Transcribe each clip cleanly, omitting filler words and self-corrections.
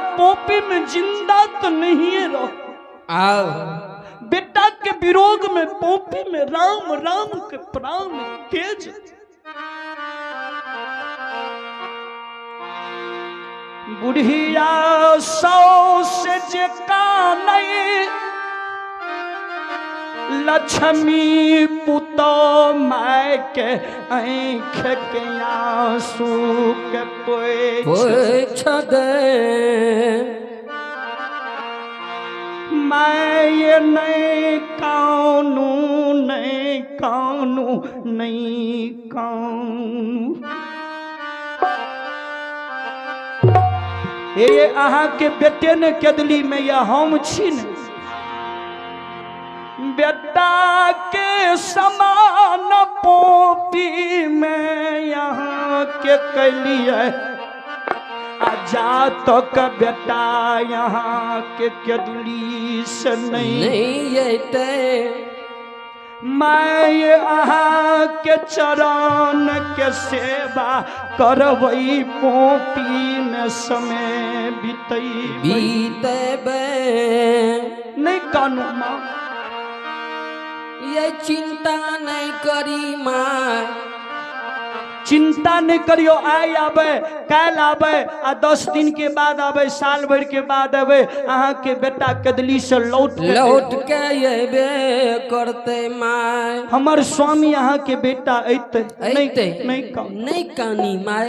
हम पोपी में जिंदा तो नहीं रह। आओ। बेटा के विरोग में पोपी में राम राम के प्राण तेज। बुढ़िया सौ से जे कानई लक्ष्मी पुतो my के आँख के आंसू के पोछ पोछ दे। मैं नहीं कानू नहीं कानू नहीं कानू। हे अहाँ के बेटे ने केदली में या हम छी ने बेटा के समान पोपी में यहाँ के कैलिए आ जा तक बेटा यहाँ के केदली से नहीं नहीं अयतै। मैं अहाँ के चरण के सेवा करबै पोपी में समय बीतै बीतबै। नहीं कानू माँ। ये चिंता नहीं करी माँ। चिंता नहीं करियो, आइ आबे काल्हि आबे आ 10 दिन के बाद आबे साल भर के बाद आबे अहाँ के बेटा कदली से लौट के लौट के अयबे करते माय। हमर स्वामी अहाँ के बेटा अयतै। नहीं नहीं कानू। नहीं कानी माय।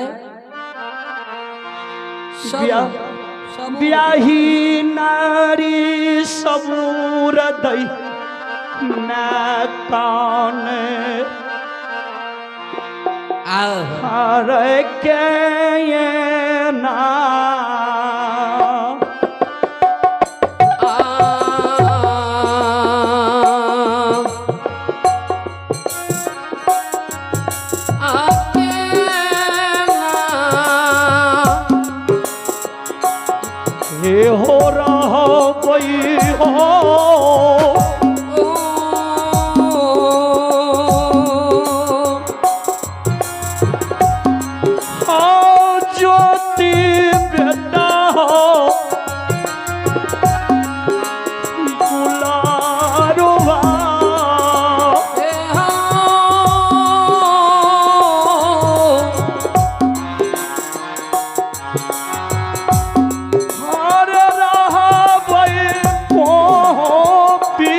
ब्याही नारी सबूर दई मैं कान हर के ना हे हो रहा कोई हो ज्योति बेटा हो दुलारुआ हर रहा पोपी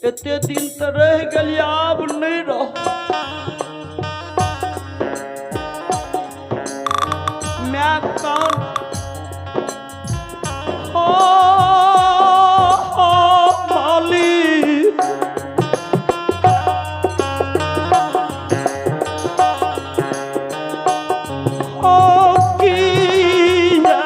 एते दिन तो रह गेलियै आब नहीं रह। मैं कान ओ माली ओ किया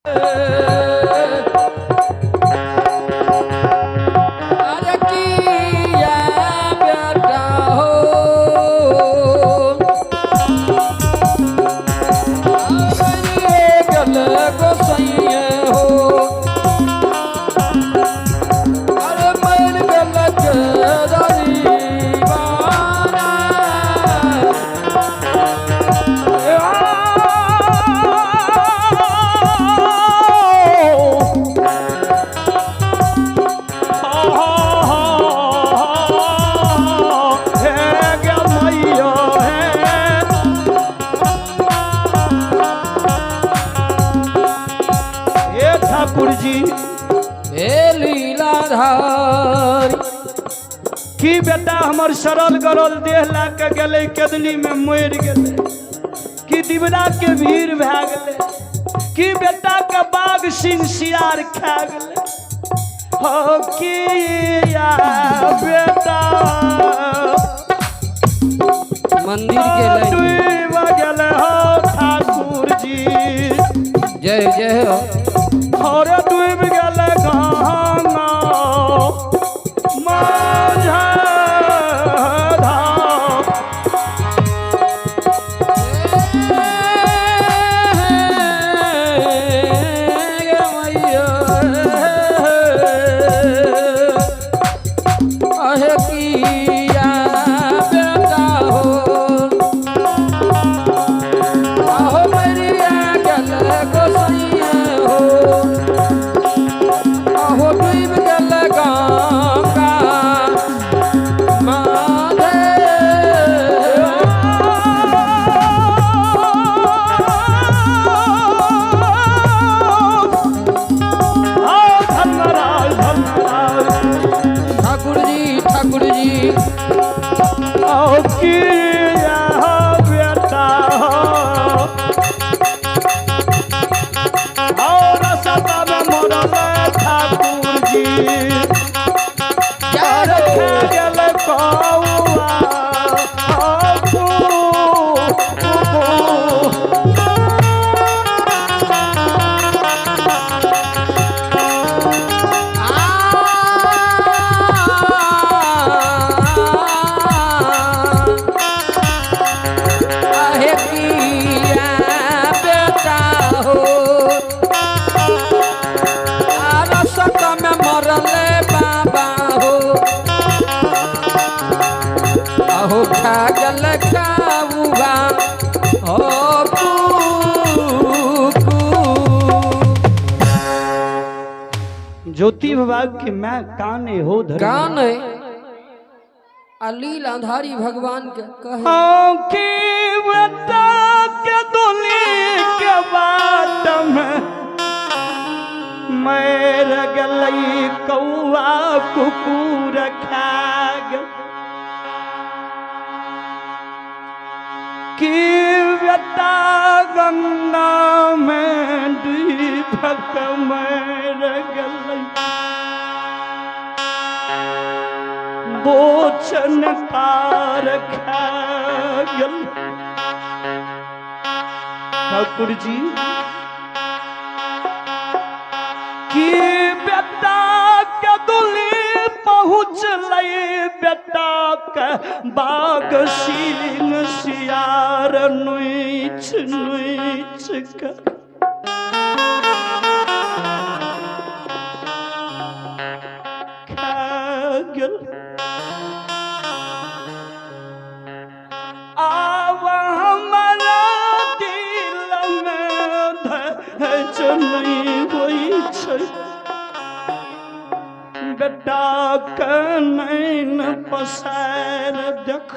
अरे किया बेटा हो, अरे गल गोसैया हो, अरे मर गल दीवाना। हे ठाकुर जी, हे लीलाधारी, की बेटा हमर सरल गरल देह लए के गेलै केदली में मरि गेलै, की दिवरा के भीड़ भए गेलै, की बेटा के बाघ सिंह सियार खा गेलै। हो की या बेटा मंदिर के लाइन डूब गेल हो ठाकुर जी। जय जय हो। और डूब गेल गंगा माझ धाम। अहे किया बेटा हो, आहो मरिया गल गोसैया हो, आहो डूब गल गंगा माधे। आओ धर्मराज धर्मराज, ठाकुर जी ठाकुर जी, आओ किया बेटा हो, और सदा में मरल ठाकुर जी, जय हो। गेल कौआ कू। अहे किया बेटा हो, आरसत में मरल बाबा हो, अहो खा गल खाऊबा हो कू। ज्योति बाबा के मैं काने हो धर्म कान है आ लीलाधारी भगवान के कहे हाँ की बेटा के दुली के बात में मर गलई कौआ कुकुर खा गेल। की बेटा गंगा में डूबक मर गलई, बोचन कार खा गेल। ठाकुर जी की बेटा के दुली पहुँचलै, बेटा के बाघ सिंह सियार नुइछ नुइछ के खा गेल। आब हमरा दिल में धैर्य नहि होइ छै, बेटा के नैन पसार देख।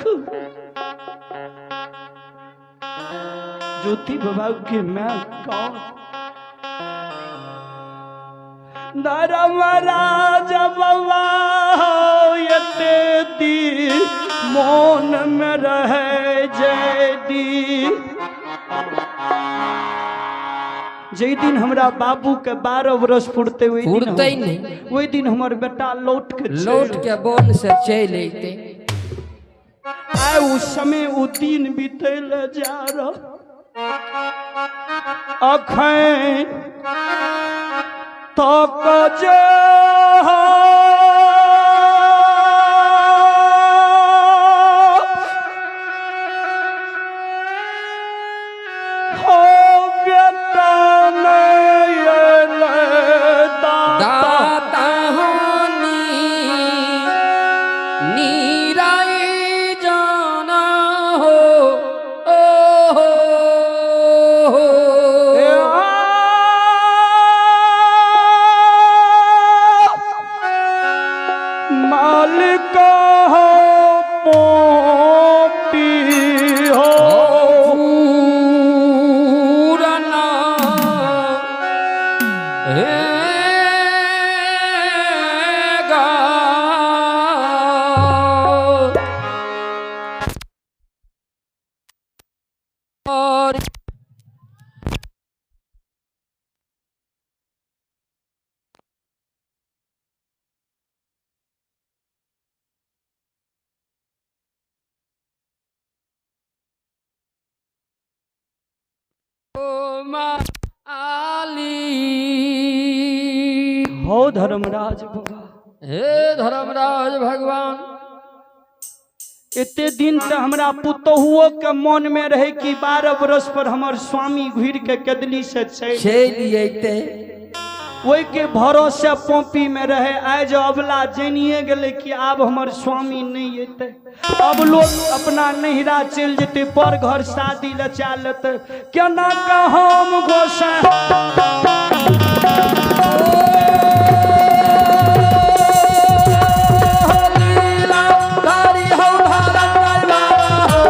ज्योति बाबा के मैं कौन धर्मराज बाबा एते दी मोन में रहे जयदी। जै दिन हमरा बाबू के 12 बरस पुरते ओहि दिन पुरतै नहि। ओहि दिन हमर बेटा लौट के चलि लौट के वन से चलि अयतै। आइ ओ समय ओ दिन बीतै लए जा रहल। अखन तक जे हो बेटा नहि अयलै दाता। दाता हो नीराई जाना हो ओ हो। मालिक हो पोपी हो पूरना हे गा। और आली। हो धर्मराज बाबा। हे धर्मराज भगवान, एते दिन से हमरा पुतहुओ के मन में रहे कि 12 बरस पर हमर स्वामी घुर के केदली से चलि चलि अयतै, ओहि के भरोसे पोपी में रहे। आइ जो अबला जानिए गेलै कि आब हमर स्वामी नहीं अयतै, अब लोग अपना नहिरा चलि जेतै, पर घर शादी लचा लेतै, केना के हम गोसाई लीला धारी हौ धर्मराज बाबा हो।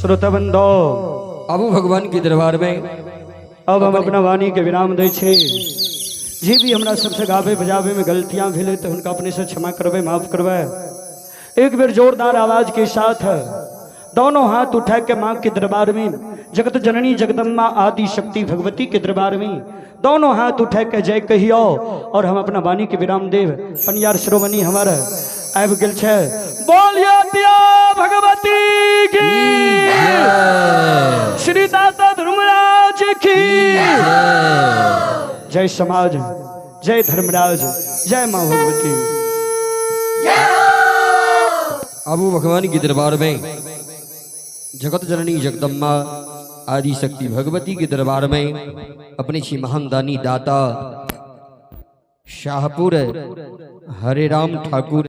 श्रोता बंधो, आबू भगवान के दरबार में। अब हम अपना वाणी के विराम दै छी। जे भी हमरा सबसे गाबे बजाबे में गलतियां भेलै तो हुनका अपने से क्षमा करबै, माफ करबै। एक बेर जोरदार आवाज के साथ दोनों हाथ उठा के माँ के दरबार में, जगत जननी जगदम्बा आदि शक्ति भगवती के दरबार में दोनों हाथ उठा के जय कहियो और हम अपना वाणी के विराम देव। पनियार श्रोमणी हमार आबि गेल छै। बोलिए दिया भगवती की, श्री दाता धर्मराज की जय। समाज जय, धर्मराज जय, माँ भगवती। आबू भगवान के दरबार में, जगत जननी जगदम्बा आदि शक्ति भगवती के दरबार में अपने छी महान दानी दाता शाहपुर हरे राम ठाकुर।